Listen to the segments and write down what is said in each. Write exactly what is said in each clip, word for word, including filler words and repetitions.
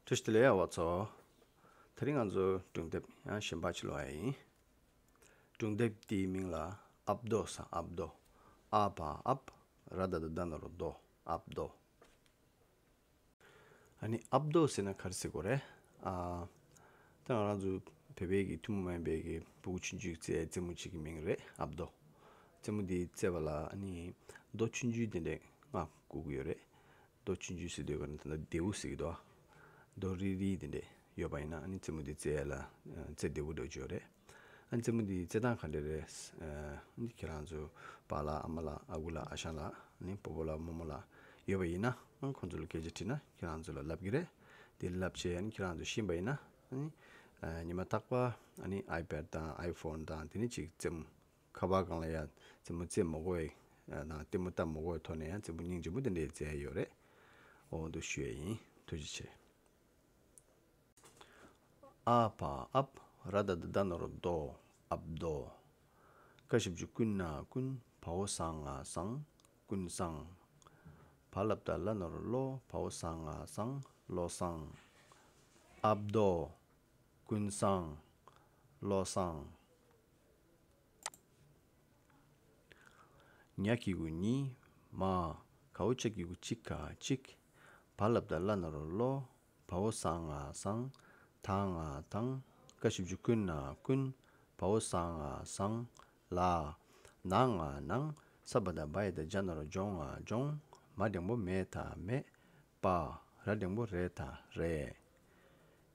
ཐུགས་རྗེ་ཆེ་ལགས་ཨ་བ་ཚོ། དེ་རིང་ང་ཚོ་སྒྲུང་དེབ་ཡང་གཞན་པ་ཅིག་ཀློག་ཡ་ཡིན། སྒྲུང་དེབ་འདིའི་མིང་ལ་ཨབ་རྡོ་ཟེར། ཨབ་རྡོ། ཨ་བ་ཨབ། ར་ད་བཏགས་རྡ་ན་རོ་རྡོ། ཨབ་རྡོ། ཨ་ནི་ཨབ་རྡོ་ཟེར་ན་ག་རེ་ཟེར་དགོས་རེད། ཨ། ད་ང་རང་ཚོ་བོད་པའི་གི་ཐུན་མོང་མ་ཡིན་པའི་གི་ཕྲུ་གུ་ཆུང་ཆུང་བཙས་རྩེད་མོ་གཅིག་གི་མིང་རེད། ཨབ་རྡོ། རྩེད་མོ་འདི་རྩེ་བ་ལ་ཨ་ནི་རྡོ་ཆུང་ཆུང་དེ་འདྲས་ལྔ་དགོས་ཀྱི་ཡོད་རེད། རྡོ་ཆུང་ཆུང་ཟེར་དུས་ག་ནི་ད་ལྟ་རྡེའུ་ཟེར་གྱི་འདུག་རྡོ་རིལ་རིལ་དེ་འདྲས་ཡོད་པ་ཡིན་ན་ཨ་ནི་རྩེད་མོ་འདི་རྩེ་ཡ་ལ་ཨ། རྩེ་བདེ་པོ་འདྲ་བོ་ཅིག་ཡོད་རེད། ཨ་ནི་རྩེད་མོ་འདི་རྩེ་སྟངས་ག་འདྲས་རེད། ཨ་ནི་ཁྱེད་རང་ཚོ་པཱ་ལགས་ཨ་མ་ལགས་ཨ་ཁུ་ལགས་ཨ་ཞང་ལགས་ཨ་ནི་སྤོ་བོ་ལགས་རྨོ་མོ་ལགས་ཡོད་པ་ཡིན་ན་ཨ་ཁོང་ཚོ་ལ་སྐད་ཆ་དྲིས་ན་ཁྱེད་རང་ཚོ་ལ་ལབ་ཀྱི་རེད། དེ་ལབ་བྱས་ཨ་ནི་ཁྱེད་རང་ཚོ་ཤེས་པ་ཡིན་ན་ཨ་ནི་ཨ། ཉི་མ་རྟག་པར་ཨ་ནི་ཨའི་པེཌ་དང་ཨའི་ཕོན་དང་དེ་ནས་ཅིག་རྩེད་མོ་ཁ་པར་སྒང་ལ་ཡང་རྩེད་མོ་རྩེ་མ་དགོས་པའི་ནང་ལྟད་མོ་ལྟ་མ་དགོས་པའི་ཐོག་ནས་ཡང་རྩེད་མོ་སྙིང་རྗེ་པོ་དེ་འདྲས་རྩེ་ཡ་ཡོད་རེད། འོ་འདུག་ཞུ་ཡ་ཡིན། ཐུགས་རྗེ་ཆེ། ཨ་བ་ཨབ། ར་ད་བཏགས་རྡ་ན་རོ་རྡོ། ཨབ་རྡོ། ཀ་ཞབས་ཀྱུ་ཀུ་ན་ཀུན། བ་འོག་ཟ་ང་བཟང་། ཀུན་བཟང་། བ་ལ་བཏགས་ལ་ན་རོ་ལོ། བ་འོག་ཟ་ང་བཟང་། བློ་བཟང་། ཨབ་རྡོ། ཀུན་བཟང་། བློ་བཟང་། ཉ་གི་གུ་ཉི། མ། ག་འོག་ཅ་གི་གུ་ཅི་ག་གཅིག་བ་ལ་བཏགས་ལ་ན་རོ་ལོ། བ་འོག་ཟ་ང་བཟང་། ད་ང་དང་། ཀ་ཞབས་ཀྱུ་ཀུ་ན་ཀུན། བ་འོག་ཟ་ང་བཟང་། ལ། ན་ང་ནང་། ས་བ་བཏགས་སྦ་ཡ་བཏགས་སྦྱ་ན་རོ་སྦྱོ་ང་སྦྱོང་། མ་འགྲེང་བུ་མེ་ད་མེད། པ། ར་འགྲེང་བུ་རེ་ད་རེད།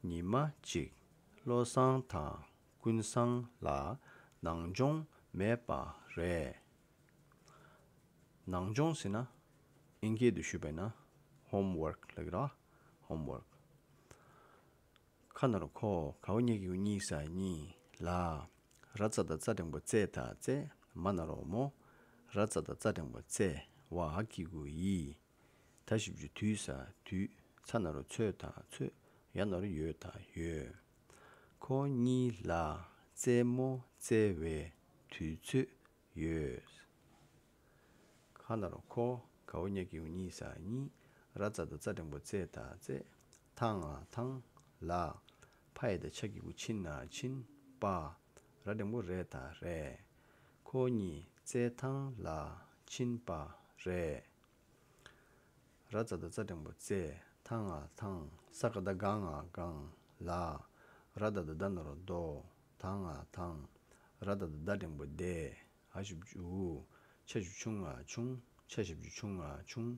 ཉི་མ་གཅིག་བློ་བཟང་དང་ཀུན་བཟང་ལ་ནང་སྦྱོང་མེད་པ་རེད། ནང་སྦྱོང་ཟེར་ན་ཨིན་སྐད་དུ་ཞུས་པ་ཡིན་ན་ཧོམ་ཝརཀ་ལབ་ཀྱི་རེད། ཧོམ་ཝརཀ། ཁ་ན་རོ་ཁོ། ག་འོག་ཉ་གི་གུ་གཉི་ས་གཉིས། ལ། ར་ཙ་བཏགས་རྩ་འགྲེང་བུ་རྩེ་ད་རྩེད། མ་ན་རོ་མོ། ར་ཙ་བཏགས་རྩ་འགྲེང་བུ་རྩེ། བ་འ་གི་གུ་འི། ད་ཞབས་ཀྱུ་དུ་ས་དུས། ཚ་ན་རོ་ཚོ་ད་ཚོད། ཡ་ན་རོ་ཡོ་ད་ཡོད། ཁོ་གཉིས་ལ་རྩེད་མོ་རྩེ་བའི་དུས་ཚོད་ཡོད། ཁ་ན་རོ་ཁོ། ག་འོག་ཉ་གི་གུ་གཉི་ས་གཉིས། ར་ཙ་བཏགས་རྩ་འགྲེང་བུ་རྩེ་ད་རྩེད། ཐ་ང་ཐང་། ལ། ཕ་ཡ་བཏགས་ཕྱ་གི་གུ་ཕྱི་ན་ཕྱིན། པ། ར་འགྲེང་བུ་རེ་ད་རེད། ཁོ་གཉིས་རྩེད་ཐང་ལ་ཕྱིན་པ་རེད། ར་ཙ་བཏགས་རྩ་འགྲེང་བུ་རྩེ། ཐ་ང་ཐང་། ས་ག་བཏགས་སྒ་ང་སྒང་། ལ། ར་ད་བཏགས་རྡ་ན་རོ་རྡོ། ད་ང་དང་། ར་ད་བཏགས་རྡ་འགྲེང་བུ་རྡེ། འ་ཞབས་ཀྱུ་འུ། ཆ་ཞབས་ཀྱུ་ཆུ་ང་ཆུང་། ཆ་ཞབས་ཀྱུ་ཆུ་ང་ཆུང་།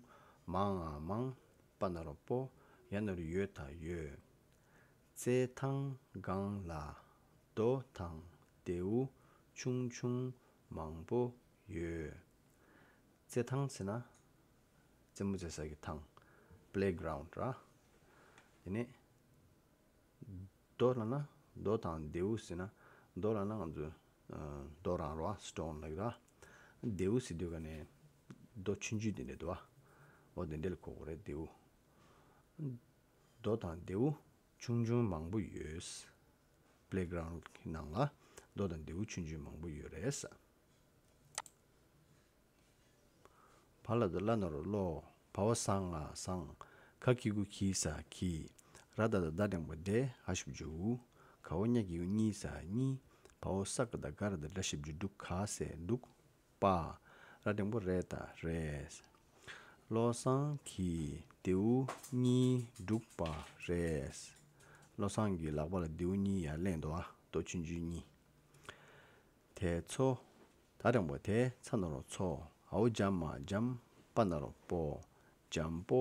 མ་ང་མང་། པ་ན་རོ་པོ། ཡ་ན་རོ་ཡོ་ད་ཡོད། རྩེད་ཐང་སྒང་ལ་རྡོ་དང་རྡེའུ་ཆུང་ཆུང་མང་པོ་ཡོད། རྩེད་ཐང་ཟེར་ན་རྩེད་མོ་རྩེ་ས་གི་ཐང་། པི་ལེ་གྷི་རའུན་ཌི་ར། དེ་ནས་རྡོ་ལབ་ན་རྡོ་དང་རྡེའུ་ཟེར་ན་རྡོ་ལབ་ན་ང་ཚོ་རྡོ་རང་རོ་སི་ཊོན་ལབ་ཀྱི་ར། རྡེའུ་ཟེར་དུས་ག་ནས་རྡོ་ཆུང་ཆུང་དེ་འདྲ་འདུག་བ། འོ་དེ་འདྲ་ལ་གོ་དགོས་རེད་རྡེའུ། རྡོ་དང་རྡེའུ་ཆུང་ཆུང་མང་པོ་ཡོད། པི་ལེ་གྷི་རའུན་ཌི་གི་ནང་ལ་རྡོ་དང་རྡེའུ་ཆུང་ཆུང་མང་པོ་ཡོད་རེད། བ་ལ་བཏགས་བླ་ན་རོ་བློ། བ་འོག་ཟ་ང་བཟང་། ག་གི་གུ་གི་ས་གི། ར་ད་བཏགས་རྡ་འགྲེང་བུ་རྡེ། འ་ཞབས་ཀྱུ་འུ། ག་འོག་ཉ་གི་གུ་གཉི་ས་གཉིས། བ་འོག་ས་ག་བཏགས་སྒ་ར་བཏགས་སྒྲ་ཞབས་ཀྱུ་སྒྲུ་ག་ས་སྒྲུག་པ། ར་འགྲེང་བུ་རེ་ད་རེད། བློ་བཟང་གིས་རྡེའུ་གཉིས་བསྒྲུགས་པ་རེད། བློ་བཟང་གི་ལག་པ་ལ་རྡེའུ་གཉིས་ཡར་ལེན་འདུག་ཨ། རྡོ་ཆུང་ཆུང་གཉིས། དེ་ཚོ། ད་འགྲེང་བུ་དེ་ཚ་ན་རོ་ཚོ། འ་འོག་འཇ་མ་འཇམ། པ་ན་རོ་པོ། འཇམ་པོ།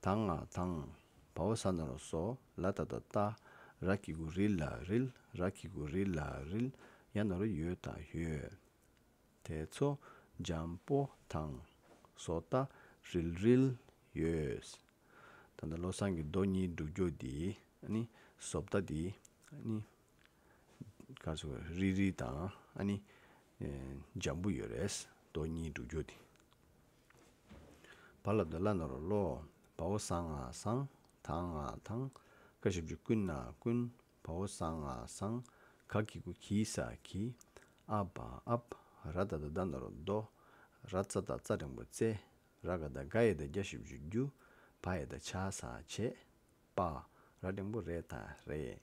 ད་ང་དང་། བ་འོག་ཟ་ན་རོ་བཟོ། ལ་ད་བཏགས་ལྟ། ར་གི་གུ་རི་ལ་རིལ། ར་གི་གུ་རི་ལ་རིལ། ཡ་ན་རོ་ཡོ་ད་ཡོད། དེ་ཚོ་འཇམ་པོ་དང་བཟོ་ལྟ་རིལ་རིལ་ཡོད། ད་ལྟ་བློ་བཟང་གི་རྡོ་གཉིས་བསྒྲུགས་རྒྱུ་འདི་ཨ་ནི་བཟོ་ལྟ་འདི་ཨ་ནི་ག་རེ་ཟེར་དགོས་རེད། རིལ་རིལ་དང་ཨ་ནི་ཨེ་འཇམ་པོ་ཡོད་རེད། རྡོ་གཉིས་བསྒྲུགས་རྒྱུ་འདི། བ་ལ་བཏགས་བླ་ན་རོ་བློ། བ་འོག་ཟ་ང་བཟང་། ད་ང་དང་། ག་ཞབས་ཀྱུ་ཀུ་ན་ཀུན། བ་འོག་ཟ་ང་བཟང་། ག་གི་གུ་གི་ས་གི། ཨ་བ་ཨབ། ར་ད་བཏགས་རྡ་ན་རོ་རྡོ། ར་ཙ་བཏགས་རྩ་འགྲེང་བུ་རྩེ། ར་ག་བཏགས་སྒ་ཡ་བཏགས་སྒྲ་ཞབས་ཀྱུ་སྒྲུ། བ་ཡ་བཏགས་བྱ་ས་བྱེད། པ། ར་འགྲེང་བུ་རེ་དང་རེད།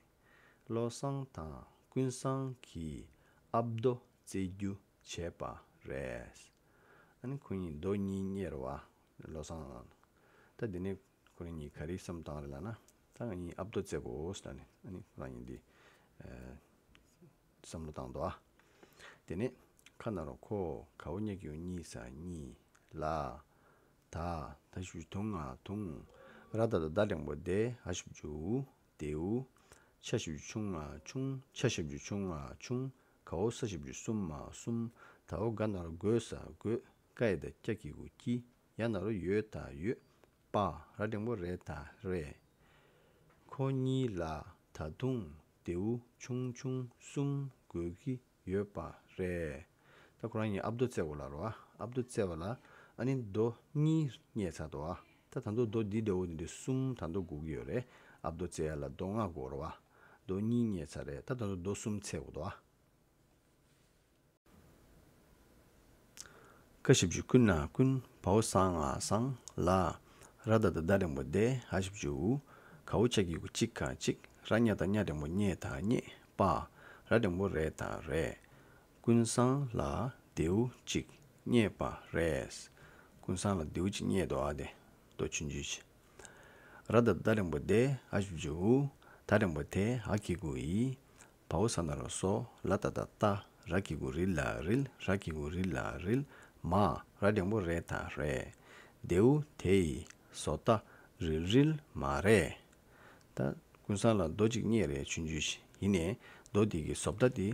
བློ་བཟང་དང་ཀུན་བཟང་གིས་ཨབ་རྡོ་རྩེ་རྒྱུ་བྱས་པ་རེད། ཨ་ནི་ཁོ་གཉིས་རྡོ་གཉིས་རྙེད་རེད་བ། བློ་བཟང་ལ། ད་འདི་ནས་ཁོ་རང་གཉིས་ག་རེ་བསམ་བཏང་རེད་ལབ་ན། ད་ང་གཉིས་ཨབ་རྡོ་རྩེ་དགོས་ཟེར་ནས་ཨ་ནི་ཁོ་རང་གཉིས་འདི་ཨ་བསམ་བློ་བཏང་འདུག་ཨ། དེ་ནས་ཁ་ན་རོ་ཁོ། ག་འོག་ཉ་གི་གུ་གཉིས་ས་གཉིས། ལ། ད། ད་ཞབས་ཀྱུ་དུ་ང་དུང་། ར་ད་བཏགས་རྡ་འགྲེང་བུ་རྡེ། འ་ཞབས་ཀྱུ་འུ། རྡེའུ། ཆ་ཞབས་ཀྱུ་ཆུ་ང་ཆུང་། ཆ་ཞབས་ཀྱུ་ཆུ་ང་ཆུང་། ག་འོག་ས་ཞབས་ཀྱུ་གསུ་མ་གསུམ། ད་འོག་ག་ན་རོ་གོ་ས་གོས། ཀ་ཡ་བཏགས་ཀྱ་གི་གུ་ཀྱི། ཡ་ན་རོ་ཡོ་ད་ཡོད། པ། ར་འགྲེང་བུ་རེ་ད་རེད། ཁོ་གཉིས་ལ་ད་དུང་རྡེའུ་ཆུང་ཆུང་གསུམ་དགོས་ཀྱི་ཡོད་པ་རེད། ད་ཁོ་རང་གཉིས་ཨབ་རྡོ་རྩེ་དགོས་ལབ་རེད་བ། ཨབ་རྡོ་རྩེ་བ་ལ་ཨ་ནི་རྡོ་གཉིས་རྙེད་ཚར་འདུག་ཨ། ད་ད་དུང་རྡོ་འདི་འདྲ་བོ་འདི་འདྲ་གསུམ་ད་དུང་དགོས་ཀྱི་ཡོད་རེད། ཨབ་རྡོ་རྩེ་ཡ་ལ་རྡོ་ལྔ་དགོས་རེད་བ། རྡོ་གཉིས་རྙེད་ཚར་རེད། ད་ད་དུང་རྡོ་གསུམ་རྩེ་དགོས་འདུག་ཨ། ཀ་ཞབས་ཀྱུ་ཀུ་ན་ཀུན། བ་འོག་ས་ང་བཟང་། ལ། ར་ད་བཏགས་རྡ་འགྲེང་བུ་རྡེ། འ་ཞབས་ཀྱུ་འུ། ག་འོག་ཅ་གི་གུ་ཅི་ག་གཅིག་ར་ཉ་བཏགས་རྙ་འགྲེང་བུ་རྙེ་ད་རྙེད། པ། ར་འགྲེང་བུ་རེ་ད་རེད། ཀུན་བཟང་ལ་རྡེའུ་གཅིག་རྙེད་པ་རེད། ཀུན་བཟང་ལ་རྡེའུ་གཅིག་རྙེད་འདུག་ཨ། དེ་རྡོ་ཆུང་ཆུང་ཅིག་ར་ད་བཏགས་རྡ་འགྲེང་བུ་རྡེ། འ་ཞབས་ཀྱུ་འུ། ད་འགྲེང་བུ་དེ། འ་གི་གུ་འི། བ་འོག་ཟ་ན་རོ་བཟོ། ལ་ད་བཏགས་ལྡ། ར་གི་གུ་རི་ལ་རིལ། ར་གི་གུ་རི་ལ་རིལ། མ། ར་འགྲེང་བུ་རེ་ད་རེད། རྡེའུ་དེ་ཡི་བཟོ་ལྟ་རིལ་རིལ་མ་རེད། ད་ཀུན་བཟང་ལ་རྡོ་གཅིག་རྙེད་རེད་ཆུང་ཆུང་ཞིག་ཡིན་ནའི་རྡོ་དེ་གི་བཟོ་ལྟ་དེ་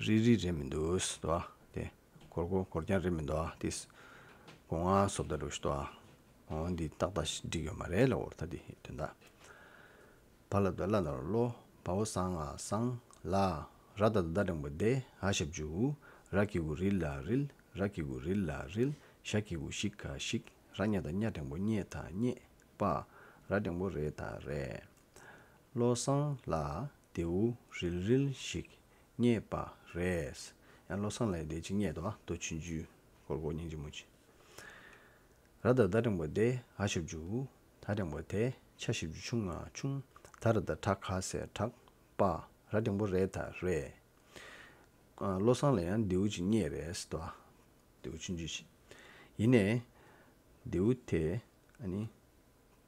རིལ་རིལ་རེད་མི་འདུག་ཟེར་འདུག་ཨ། དེ་གོར་གོར་གོར་རྐྱང་རེད་མི་འདུག་ཨ། དེ་སྒོ་ང་བཟོ་ལྟ་འདྲ་བོ་ཞིག་འདུག་ཨ། འོ་འདི་ཏག་ཏག་ཞིག་འགྲིག་ཡོད་མ་རེད་ལབ་འོ་ད་དེ་དོན་དག་བ་ལ་བཏགས་བླ་ན་རོ་བློ། བ་འོག་ཟ་ང་བཟང་། ལ། ར་ད་བཏགས་རྡ་འགྲེང་བུ་རྡེ། འ་ཞབས་ཀྱུ་འུ། ར་གི་གུ་རི་ལ་རིལ། ར་གི་གུ་རི་ལ་རིལ། ཞ་གི་གུ་ཞི་ག་ཞིག་ར་ཉ་བཏགས་རྙ་འགྲེང་བུ་རྙེ་ད་རྙེད། པ། ར་འགྲེང་བུ་རེ་ད་རེད། བློ་བཟང་ལ་རྡེའུ་རིལ་རིལ་ཞིག་རྙེད་པ་རེད། ཡང་བློ་བཟང་ལ་ཡང་རྡེའུ་གཅིག་རྙེད་འདུག་ཨ། རྡོ་ཆུང་ཆུང་གོར་གོར་སྙིང་རྗེ་མོ་ཅིག་ར་ད་བཏགས་རྡ་འགྲེང་བུ་རྡེ། འ་ཞབས་ཀྱུ་འུ། ད་འགྲེང་བུ་དེ། ཆ་ཞབས་ཀྱུ་ཆུ་ང་ཆུང་། ད་ར་བཏགས་དྲ་ག་ས་དྲག་པ། ར་འགྲེང་བུ་རེ་ད་རེད། ཨ། བློ་བཟང་ལ་ཡང་རྡེའུ་གཅིག་རྙེད་རེད་ཟེར་འདུག་ཨ། རྡེའུ་ཆུང་ཆུང་ཞིག་ཡིན་ནའི་རྡེའུ་དེ་ཨ་ནི་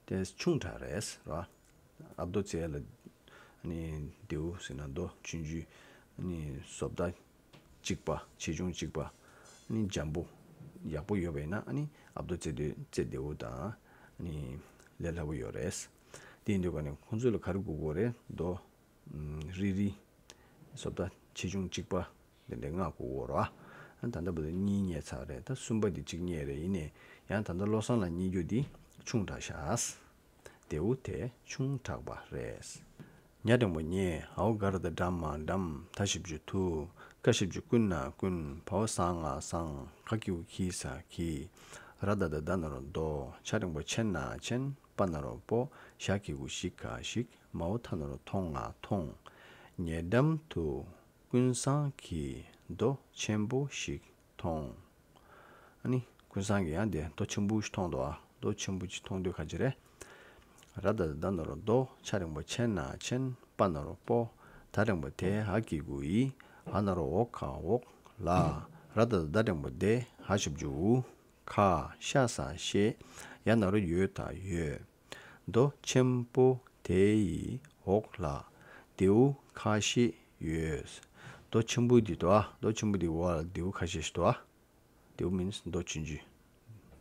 དེ་ཆུང་དྲགས་རེད་ཟེར་བ། ཨབ་རྡོ་རྩེ་ལ་ཨ་ནི་རྡེའུ་ཟེར་ན་རྡོ་ཆུང་ཆུང་ཨ་ནི་བཟོ་ལྟ་གཅིག་པ་ཆེ་ཆུང་གཅིག་པ་ཨ་ནི་འཇམ་པོ་ཡག་པོ་ཡོད་པ་ཡིན་ན་ཨ་ནི་ཨབ་རྡོ་རྩེ་དེ་རྩེ་བདེ་བོ་དང་ཨ་ནི་ལས་སླ་པོ་ཡོད་རེད། དེ་ཡིན་དུས་ག་ནས་ཁོང་ཚོ་ལ་ག་རེ་དགོས་ཀྱི་ཡོད་རེད། རྡོ་རིལ་རིལ་བཟོ་ལྟ་ཆེ་ཆུང་གཅིག་པ་དེ་འདྲའི་ལྔ་དགོས་ཀྱི་ཡོད་རེད་བ། ད་ལྟ་བར་དུ་གཉིས་རྙེད་ཚར་རེད། ད་གསུམ་པ་དེ་གཅིག་རྙེད་རེད། ཡིན་ནའི་ཡང་ད་ལྟ་བློ་བཟང་ལ་རྙེད་རྒྱུ་དེ་ཆུང་དྲགས་ཤག་རྡེའུ་དེ་ཆུང་དྲགས་པ་རེད། ཉ་འགྲེང་བུ་ཉེ། འ་འོག་ག་ར་བཏགས་གྲ་མ་འགྲམ། ད་ཞབས་ཀྱུ་དུ། ཀ་ཞབས་ཀྱུ་ཀུ་ན་ཀུན། བ་འོག་ཟ་ང་བཟང་། ག་གི་གུ་གི་ས་གིས། ར་ད་བཏགས་རྡ་ན་རོ་རྡོ། ཆ་འགྲེང་བུ་ཆེ་ན་ཆེན། པ་ན་རོ་པོ། ཞ་གི་གུ་ཞི་ག་ཞིག་མ་འོག་ཐ་ན་རོ་ཐོ་ང་མཐོང་། ཉེ་འགྲམ་དུ་ཀུན་བཟང་གིས་རྡོ་ཆེན་པོ་ཞིག་མཐོང་། ཨ་ནི་ཀུན་བཟང་གིས་ཡང་དེ་རྡོ་ཆེན་པོ་ཞིག་མཐོང་འདུག་ཨ། རྡོ་ཆེན་པོ་ཅིག་མཐོང་དུས་ག་ཅི་རེད། ར་ད་བཏགས་རྡ་ན་རོ་རྡོ། ཆ་འགྲེང་བུ་ཆེ་ན་ཆེན། པ་ན་རོ་པོ། ད་འགྲེང་བུ་དེ། འ་གི་གུ་འི། འ་ན་རོ་འོ་ག་འོག་ལ། ར་ད་བཏགས་རྡ་འགྲེང་བུ་རྡེ། འ་ཞབས་ཀྱུ་འུ། ག་ཤ་ཟ་ཤེས། ཡ་ན་རོ་ཡོ་ད་ཡོད། རྡོ་ཆེན་པོ་དེ་ཡི་འོག་ལ་རྡེའུ་ཁ་ཤས་ཡོད། རྡོ་ཆེན་པོ་འདི་འདུག་ཨ། རྡོ་ཆེན་པོ་འདི་འོག་ལ་རྡེའུ་ཁ་ཤས་ཤིག་འདུག་ཨ། རྡེའུ་མིན་རྡོ་ཆུང་ཆུང་།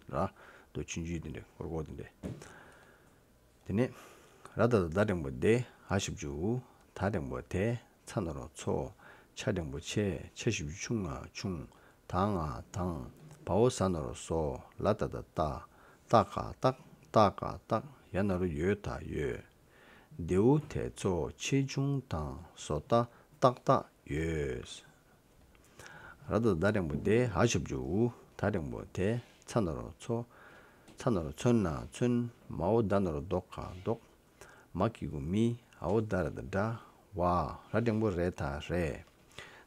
ར། རྡོ་ཆུང་ཆུང་འདི་འདྲ་གོར་གོར་འདི་འདྲ། དེ་ནས་ར་ད་བཏགས་རྡ་འགྲེང་བུ་རྡེ། འ་ཞབས་ཀྱུ་འུ། ད་འགྲེང་བུ་དེ། ཚ་ན་རོ་ཚོ། ཆ་འགྲེང་བུ་ཆེ། ཆ་ཞབས་ཀྱུ་ཆུ་ང་ཆུང་། ད་ང་དང་། བ་འོག་ཟ་ན་རོ་བཟོ། ལ་ད་བཏགས་ལྡ། ཏ་ག་ཏག་ཏ་ག་ཏག་ཡ་ན་རོ་ཡོ་ད་ཡོད། རྡེའུ་དེ་ཚོ་ཆེ་ཆུང་དང་བཟོ་ལྟ་ཏག་ཏག་ཡོད། ར་ད་བཏགས་རྡ་འགྲེང་བུ་རྡེ། འ་ཞབས་ཀྱུ་འུ། ད་འགྲེང་བུ་དེ། ཚ་ན་རོ་ཚོ། ཚ་ན་རོ་ཚོན་ན་ཚོན། མ་འོག་ད་ན་རོ་དོ་ག་དོག་མ་གི་གུ་མི། འ་འོག་ད་ར་བཏགས་འདྲ། བ། ར་འགྲེང་བུ་རེ་ད་རེད།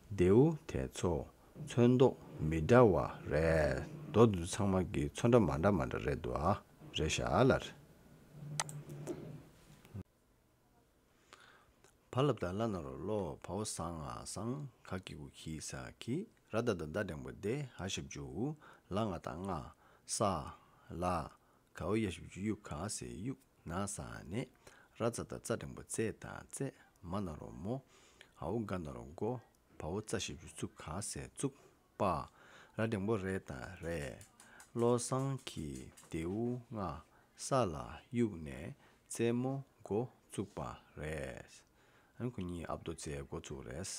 རྡེའུ་དེ་ཚོ་ཚོན་མདོག་མི་འདྲ་བ་རེད། མདོག་འདི་ཚོ་ཚང་མ་གི་ཚོན་ཁྲ་མ་འདྲ་མ་འདྲ་རེད་འདུག་ཨ། རེད་ཤག་ལར། བ་ལ་བཏགས་བླ་ན་རོ་བློ། བའོ་ཟ་ང་ཟང་། ག་གི་གུ་གི་ས་གིས། ར་ད་བཏགས་རྡ་འགྲེང་བུ་རྡེ། འ་ཞབས་ཀྱུ་འུ། ལ་ང་བཏགས་ལྔ། ས། ལ། གའོ་ཡ་ཞབས་ཀྱུ་གཡུ་ག་ས་གཡུག་ན་ས་ནས། ར་ཙ་བཏགས་རྩ་འགྲེང་བུ་རྩེ་དང་རྩེད། མ་ན་རོ་མོ། འའོ་ག་ན་རོ་མགོ། བའོ་ཙ་ཞབས་ཀྱུ་བཙུ་ག་ས་བཙུགས། པ། ར་འགྲེང་བུ་རེ་དང་རེད། བློ་བཟང་གིས་རྡེའུ་ལྔ་ས་ལ་གཡུགས་ནས་རྩེད་མོ་འགོ་བཙུགས་པ་རེད། ཨ་ནི་ཁོ་གཉིས་ཨབ་རྡོ་རྩེད་འགོ་བཙུགས་རེད།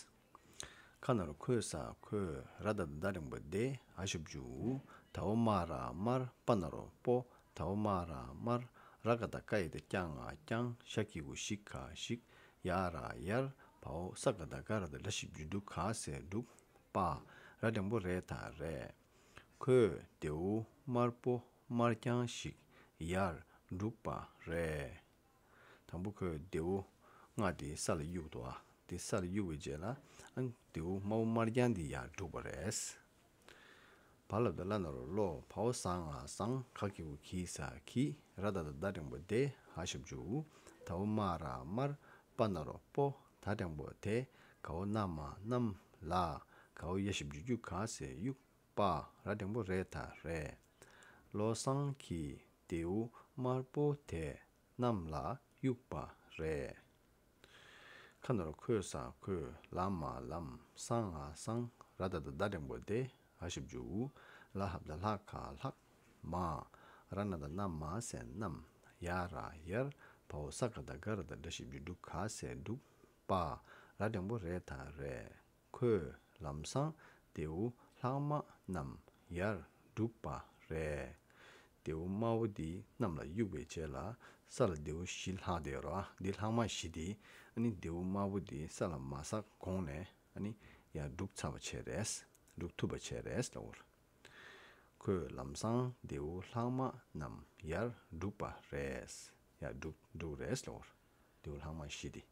ཁ་ན་རོ་ཁོ་ས་ཁོས། ར་ད་བཏགས་རྡ་འགྲེང་བུ་རྡེ། འ་ཞབས་ཀྱུ་འུ། དའོ་མ་ར་དམར། པ་ན་རོ་པོ། དའོ་མ་ར་དམར། ར་ག་བཏགས་རྐ་ཡ་བཏགས་རྐྱ་ང་རྐྱང་། ཤ་གི་གུ་ཞི་ག་ཞིག་ཡ་ར་ཡར། བའོ་ས་ག་བཏགས་སྒ་ར་བཏགས་སྒྲ་ཞབས་ཀྱུ་སྒྲུ་ག་ས་སྒྲུགས། པ། ར་འགྲེང་བུ་རེ་དང་རེད། ཁོས་རྡེའུ་དམར་པོ་དམར་རྐྱང་ཞིག་ཡར་སྒྲུག་པ་རེད། དང་པོ་ཁོས་རྡེའུ་ལྔ་དེ་ས་ལ་གཡུགས་འདུག་ཨ། དེ་ས་ལ་གཡུགས་པའི་རྗེས་ལ་ཨ་ནི་རྡེའུ་དམར་པོ་དམར་རྐྱང་དེ་ཡར་སྒྲུག་པ་རེད། བ་ལ་བཏགས་བླ་ན་རོ་བློ། བའོ་ཟ་ང་ཟང་། ག་གི་གུ་གི་ས་གིས། ར་ད་བཏགས་རྡ་འགྲེང་བུ་རྡེ། འ་ཞབས་ཀྱུ་འུ། དའོ་མ་ར་དམར། པ་ན་རོ་པོ། ད་འགྲེང་བུ་དེ། གའོ་ན་མ་གནམ། ལ། གའོ་ཡ་ཞབས་ཀྱུ་གཡུ་ག་ས་གཡུག་པ། ར་འགྲེང་བུ་རེ་དང་རེད། བློ་བཟང་གིས་རྡེའུ་དམར་པོ་དེ་གནམ་ལ་གཡུགས་པ་རེད། ཁ་ན་རོ་ཁོ་ས་ཁོས། ལ་མ་ལམ། ས་ང་སང་། ར་ད་བཏགས་རྡ་འགྲེང་བུ་རྡེ། འ་ཞབས་ཀྱུ་འུ། ལ་ཧ་བཏགས་ལྷ་ག་ལྷག་མ། ར་ན་བཏགས་རྣ་མ་ས་རྣམས། ཡ་ར་ཡར། བའོ་ས་ག་བཏགས་སྒ་ར་བཏགས་སྒྲ་ཞབས་ཀྱུ་སྒྲུ་ག་ས་སྒྲུགས། པ། ར་འགྲེང་བུ་རེ་དང་རེད། ཁོས་ལམ་སང་རྡེའུ་ལྷག་མ་རྣམས་ཡར་སྒྲུགས་པ་རེད། རྡེའུ་དམར་པོ་འདི་གནམ་ལ་གཡུགས་པའི་རྗེས་ལ་ས་ལ་རྡེའུ་བཞི་ལྷག་བསྡད་ཡོད་རེད་བ། འདི་ལྷག་མ་བཞི་འདི་ཨ་ནི་རྡེའུ་དམར་པོ་འདི་ས་ལ་མ་ཟག་གོང་ནས་ཨ་ནི་ཡར་སྒྲུག་ཚར་བ་བྱས་རེད། སྒྲུག་ཐུབ་པ་བྱས་རེད་ལབ་པ་རེད། ཁོས་ལམ་སང་རྡེའུ་ལྷག་མ་རྣམས་ཡར་སྒྲུག་པ་རེད། ཡར་སྒྲུག་སྒྲུག་རེད་ལབ་པ་རེད། རྡེའུ་ལྷག་མ་བཞི་འདི།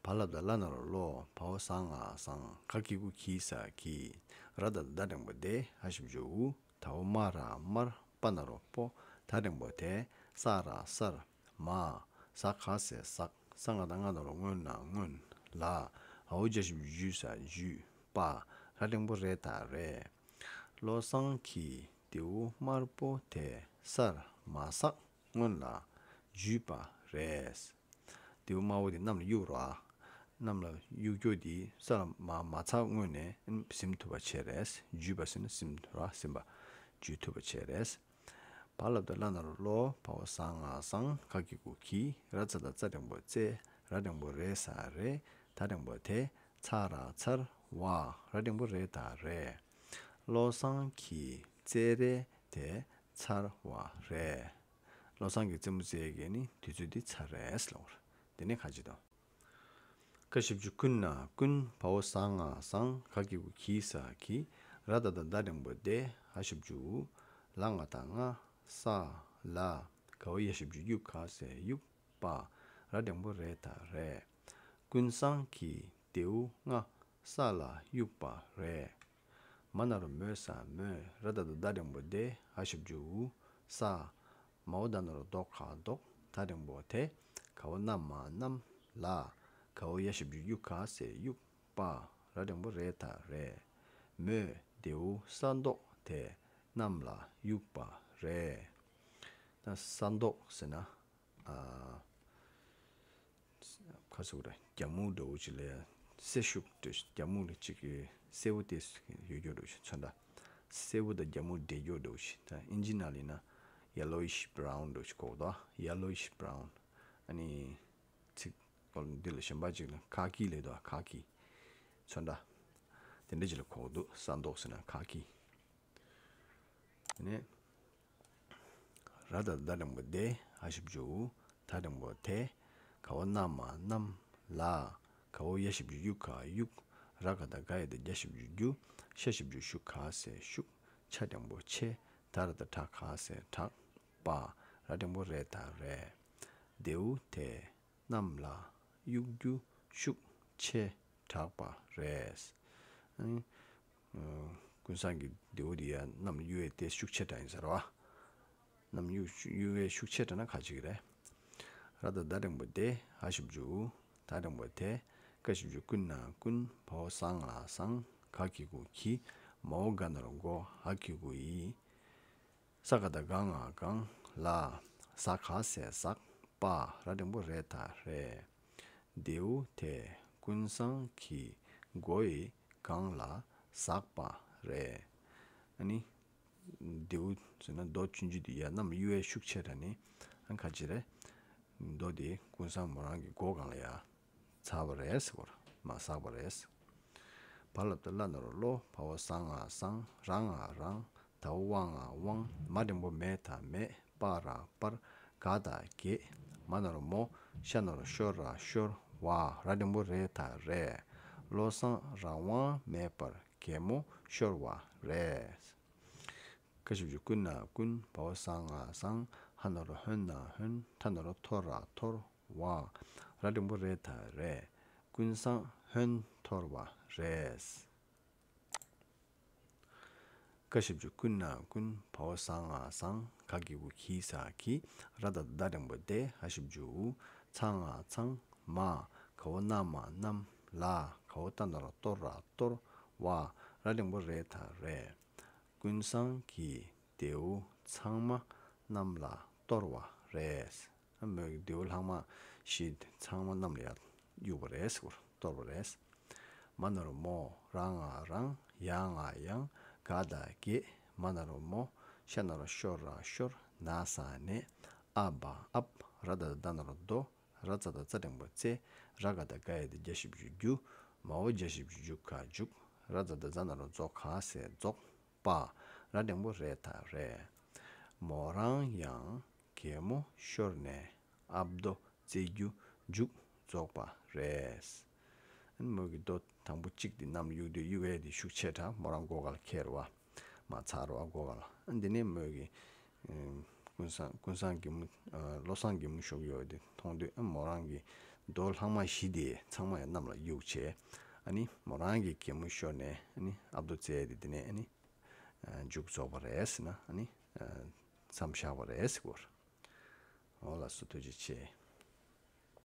བ་ལ་བཏགས་བླ་ན་རོ་བློ། བའོ་ཟ་ང་ཟང་། ག་གི་གུ་གི་ས་གིས། ར་ད་བཏགས་རྡ་འགྲེང་བུ་རྡེ། འ་ཞབས་ཀྱུ་འུ། དའོ་མ་ར་དམར། པ་ན་རོ་པོ། ད་འགྲེང་བུ་དེ། ས་ར་སར། མ། ཟ་ག་ས་ཟགས། ས་ང་བཏགས་སྔ་ན་རོ་སྔོ་ན་སྔོན། ལ། འའོ་ཇ་ཞབས་ཀྱུ་འཇུ་ས་འཇུས། པ། ར་འགྲེང་བུ་རེ་དང་རེད། བློ་བཟང་གིས་རྡེའུ་དམར་པོ་དེ་སར་མ་ཟག་སྔོན་ལ་འཇུས་པ་རེད། རྡེའུ་དམར་པོ་དེ་གནམ་ལ་གཡུགས་རོ། གནམ་ལ་གཡུག་རྒྱུ་དེ་ས་ལ་མ་མ་ཚགས་སྔོན་ནས་ཟིན་ཐུབ་པ་བྱས་རེད། འཇུས་པ་ཟེར་ན་ཟིན་རོ། ཟིན་པ། འཇུས་ཐུབ་པ་བྱས་རེད། བ་ལ་བཏགས་བླ་ན་རོ་བློ། བའོ་ཟ་ང་ཟང་། ག་གི་གུ་གི། ར་ཙ་བཏགས་རྩ་འགྲེང་བུ་རྩེ། ར་འགྲེང་བུ་རེ་ས་རེད། ད་འགྲེང་བུ་དེ། ཚ་ར་ཚར། བ། ར་འགྲེང་བུ་རེ་དང་རེད། བློ་བཟང་གིས་རྩེད་རེས་དེ་ཚར་བ་རེད། བློ་བཟང་གིས་རྩེད་མོ་རྩེ་གི་ནི་དུས་ཚོད་འདི་ཚར་རེད་ལབ་པ་རེད། དེ་ནས་ག་ཅི་དང་། ཀ་ཞབས་ཀྱུ་ཀུ་ན་ཀུན། བའོ་ཟ་ང་ཟང་། ག་གི་གུ་གི་ས་གིས། ར་ད་བཏགས་རྡ་འགྲེང་བུ་རྡེ། འ་ཞབས་ཀྱུ་འུ། ལ་ང་བཏགས་ལྔ། ས། ལ། གའོ་ཡ་ཞབས་ཀྱུ་གཡུ་ག་ས་གཡུགས། པ། ར་འགྲེང་བུ་རེ་དང་རེད། ཀུན་བཟང་གིས་རྡེའུ་ལྔ་ས་ལ་གཡུགས་པ་རེད། མ་ན་རོ་མོ་ས་མོས། ར་ད་བཏགས་རྡ་འགྲེང་བུ་རྡེ། འ་ཞབས་ཀྱུ་འུ། ས། མའོ་ད་ན་རོ་མདོ་ག་མདོག་ད་འགྲེང་བུ་དེ། གའོ་ན་མ་གནམ། ལ། གའོ་ཡ་ཞབས་ཀྱུ་གཡུ་ག་ས་གཡུགས། པ། ར་འགྲེང་བུ་རེ་དང་རེད། མོས་རྡེའུ་ས་མདོག་དེ་གནམ་ལ་གཡུགས་པ་རེད། ད་ས་མདོག་ཟེར་ན། ཨ། ཁ་སུ་རེད། རྒྱ་སྨུག་འདྲ་བོ་ཅིག་ལ་ཡ་སེར་ཤུགས་འདྲ་ཞིག་རྒྱ་སྨུག་ལ་ཅིག་གི་སེར་པོ་དེ་ཡོད་རྒྱུ་འདྲ་བོ་ཞིག་ཚོན་མདོག་སེར་པོ་དང་རྒྱ་སྨུག་འདྲེས་རྒྱུ་འདྲ་བོ་ཞིག་ད་ཨིན་ཇི་ནང་ལ་ཡིན་ན་yellowish brown འདྲ་བོ་ཞིག་གོ་གི་འདུག yellowish brown ཨ་ནི་ཚིག་འདི་ལ་གཞན་པ་ཅིག་ལ་ཁ་ཀི་ལབ་འདུག་ཁ་ཀི་ཚོན་མདོག་དེ་འདྲ་ཅིག་ལ་གོ་གི་འདུག་ས་མདོག་ཟེར་ན་ཁ་ཀི། དེ་ནས། ར་ད་བཏགས་རྡ་འགྲེང་བུ་རྡེ། འ་ཞབས་ཀྱུ་འུ། ད་འགྲེང་བུ་དེ། གའོ་ན་མ་གནམ། ལ། གའོ་ཡ་ཞབས་ཀྱུ་གཡུ་ག་གཡུགས། ར་ག་བཏགས་རྒ་ཡ་བཏགས་རྒྱ་ཞབས་ཀྱུ་རྒྱུ། ཤ་ཞབས་ཀྱུ་ཤུ་ག་ས་ཤུགས། ཆ་འགྲེང་བུ་ཆེ། ད་ར་བཏགས་ཁྲ་ག་ས་ཁྲག་པ། ར་འགྲེང་བུ་རེ་དང་རེད། རྡེའུ་དེ་གནམ་ལ་གཡུག་རྒྱུ་ཤུགས་ཆེ་དྲགས་པ་རེད། ཨ་ནི། ཀུན་བཟང་གི་རྡེའུ་དེ་ཡ་གནམ་གཡུག་ཡས་དེ་ཤུགས་ཆེ་དྲགས་ཡིན་ཟེར་བ། གནམ་གཡུག་གཡུག་ཡས་ཤུགས་ཆེ་དྲགས་ན་ག་ཅིག་རེད། ར་ད་བཏགས་ད་འགྲེང་བུ་དེ། འ་ཞབས་ཀྱུ་འུ། ད་འགྲེང་བུ་དེ། ཀ་ཞབས་ཀྱུ་ཀུ་ན་ཀུན། བ་འོག་ས་ང་སང་། ག་གི་གུ་གི། མ་འོག་ག་ན་རོ་གོ། འ་གི་གུ་འི། ས་ག་བཏགས་སྒ་ང་སྒང་། ལ། ཟ་ག་ས་ཟག་པ། ར་འགྲེང་བུ་རེ་ད་རེད། རྡེའུ་དེ། ཀུན་བཟང་གི་མགོ་ཡི་སྒང་ལ་ཟག་པ་རེད། ཨ་ནི། རྡེའུ་ཟེར་ན་རྡོ་ཆུང་ཆུང་དེ་ཡར་གནམ་གཡུག་ཡས་ཤུགས་ཆེ་དྲགས་ནས། ཨ་ཁ་ཅིག་རེད། རྡོ་དེ་ཀུན་བཟང་མོ་རང་གི་མགོ་སྒང་ལ་ཡར་ཚར་བ་རེད་ཟེར་བ། མར་ཟག་པ་རེད། བ་ལ་བཏགས་བླ་ན་རོ་བློ། བ་འོག་ས་ང་བཟང་། ར་ང་རང་། ད་འོག་བ་ང་དབང་། མ་འགྲེང་བུ་མེ་ད་མེད། པ་ར་པར། ག་ད་གད། མ་ན་རོ་མོ། ཤ་ན་རོ་ཤོ་ར་ཤོར། བ། ར་འགྲེང་བུ་རེ་ད་རེད། བློ་བཟང་རང་དབང་མེད་པར་གད་མོ་ཤོར་བ་རེད། ཀ་ཞབས་ཀྱུ་ཀུ་ན་ཀུན། བ་འོག་ས་ང་བཟང་། ཧ་ན་རོ་ཧོན་ན་ཧོན། ཐ་ན་རོ་ཐོ་ར་ཐོར། བ། ར་འགྲེང་བུ་རེ་ད་རེད། ཀུན་བཟང་ཧོན་འཐོར་བ་རེད། ཀ་ཞབས་ཀྱུ་ཀུ་ན་ཀུན། བ་འོག་ས་ང་བཟང་། ག་གི་གུ་གི་ས་གི། ར་ད་བཏགས་ད་འགྲེང་བུ་རྡེ། འ་ཞབས་ཀྱུ་འུ། ཚ་ང་ཚང་། མ། ག་འོག་ན་མ་གནམ། ལ། ག་འོག་ཏ་ན་རོ་ཏོ་ར་གཏོར། བ། ར་འགྲེང་བུ་རེ་ད་རེད། ཀུན་བཟང་གི་རྡེའུ་ཚང་མ་གནམ་ལ་གཏོར་བ་རེད། ཨ་མོའི་རྡེའུ་ལྷག་མ་བཞི་ཚང་མ་གནམ་ལ་ཡར་གཡུགས་པ་རེད་ཟེར་བ། གཏོར་བ་རེད། མ་ན་རོ་མོ། ར་ང་རང་། ཡ་ང་ཡང་། ག་ད་གད། མ་ན་རོ་མོ། ཤ་ན་རོ་ཤོ་ར་ཤོར། ན་ས་ནས། ཨ་བ་ཨབ། ར་ད་བཏགས་རྡ་ན་རོ་རྡོ། ར་ཙ་བཏགས་རྩ་འགྲེང་བུ་རྩེ། ར་ག་བཏགས་རྒ་ཡ་བཏགས་རྒྱ་ཞབས་ཀྱུ་རྒྱུ། མ་འོག་རྒྱ་ཞབས་ཀྱུ་རྒྱུ་ག་རྒྱུག་ར་ཙ་བཏགས་རྫ་ན་རོ་རྫོ་ག་ས་རྫོགས། པ། ར་འགྲེང་བུ་རེ་ད་རེད། མོ་རང་ཡང་གད་མོ་ཤོར་ནས་ཨབ་རྡོ་རྩེ་རྒྱུ་མཇུག་རྫོགས་པ་རེད། ཨ་ནི་མོ་གི་རྡོ་དང་པོ་གཅིག་དེ་གནམ་གཡུག་དུས་གཡུག་ཡས་དེ་ཤུགས་ཆེ་དྲགས། མོ་རང་མགོ་སྒང་ལ་ཁེལ་བ། མར་ཚར་བ་མགོ་སྒང་ལ། ཨ་འདི་ནས་མོ་གི་ཀུན་བཟང་ཀུན་བཟང་གད་མོ། བློ་བཟང་གད་མོ་ཤོར་ཡོད་དེ་མཐོང་དུས། ཨ་མོ་རང་གི་རྡོ་ལྷག་མ་བཞི་དེ་ཚང་མ་ཡང་གནམ་ལ་གཡུགས་བྱས། ཨ་ནི་མོ་རང་གི་གད་མོ་ཤོར་ནས། ཨ་ནི་ཨབ་རྡོ་རྩེ་ཡས་དེ་འདི་ནས་ཨ་ནི་མཇུག་རྫོགས་པ་རེད་ཟེར་ན། ཨ་ནི་མཚམས་བཞག་པ་རེད་ཟེར་གོ། འོ་ལགས་སོ། ཐུགས་རྗེ་ཆེ།